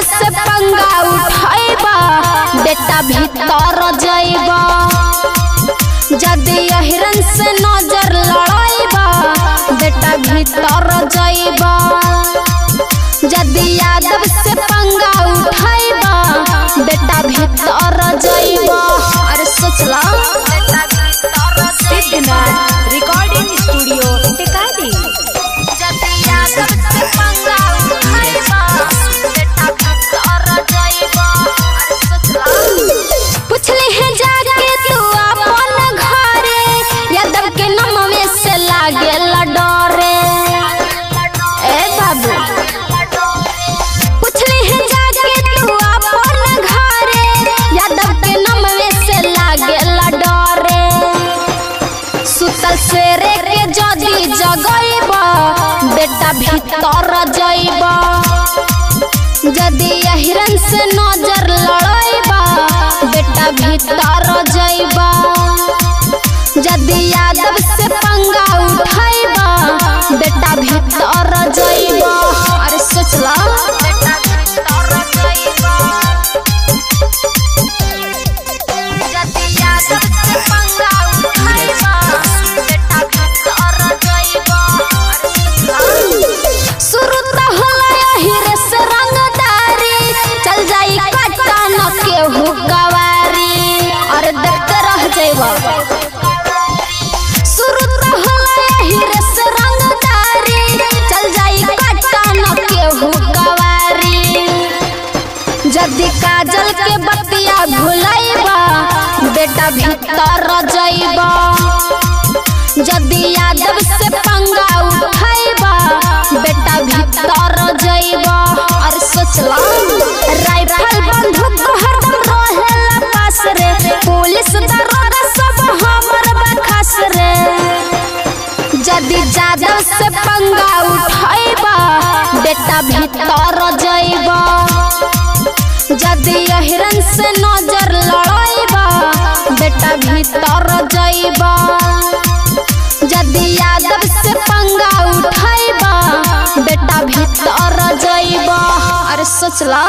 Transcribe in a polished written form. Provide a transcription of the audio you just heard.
से पंगा उठैबा बेटा भीतर जइबा। जदि अहिरन से नजर लड़ैबा बेटा भीतर जइबा। जदि यादव से पंगा उठैबा बेटा भीतर जइबा। अरे सोचला सिद्धनाथ रिकॉर्डिंग स्टूडियो टिकारी। जदि यादव से पंगा उठैबा बेटा भीतर जइबा। अरे सोचला पुछले है जाके तू अपन घरे, यादव के नाम से लागे डरे। ए बाबू पुछले है जाके तू अपन घरे, यादव के नाम से लागे डरे। सुतल शेरे के जदी जगैबा बेटा भीतर जइबा। जदि अहिरन से नजर लड़ैबा बेटा भीतर जइबा। जदि यादव से पंगा उठैबा बेटा भीतर जइबा। अरे सोचला बेटा भीतर जइबा। जदि यादव से पंगा उठैबा बेटा भीतर जइबा। शुरू त होला अहिरे से रंगदारी, चल जाई कट्टा न केहू गवारी। अरे देखते रह जइबा। शुरू त होला अहिरे से रंगदारी, चल जाई कट्टा न केहू गवारी। जदि काजल के बतिया भुलैबा बेटा भीतर जइबा। जदि यादव से पंगा उठैबा बेटा भीतर जइबा। अरे सोचला राइफल बंदूक हरदम रहेला पास रे, पुलिस दरोगा सब हमर बखास रे। जदि यादव से पंगा उठैबा बेटा भीतर जइबा। जदि अहिरन से नजर लड़ैबा बेटा भीतर जइबा। जदि यादव से पंगा उठैबा बेटा भीतर जइबा। अरे सोचला।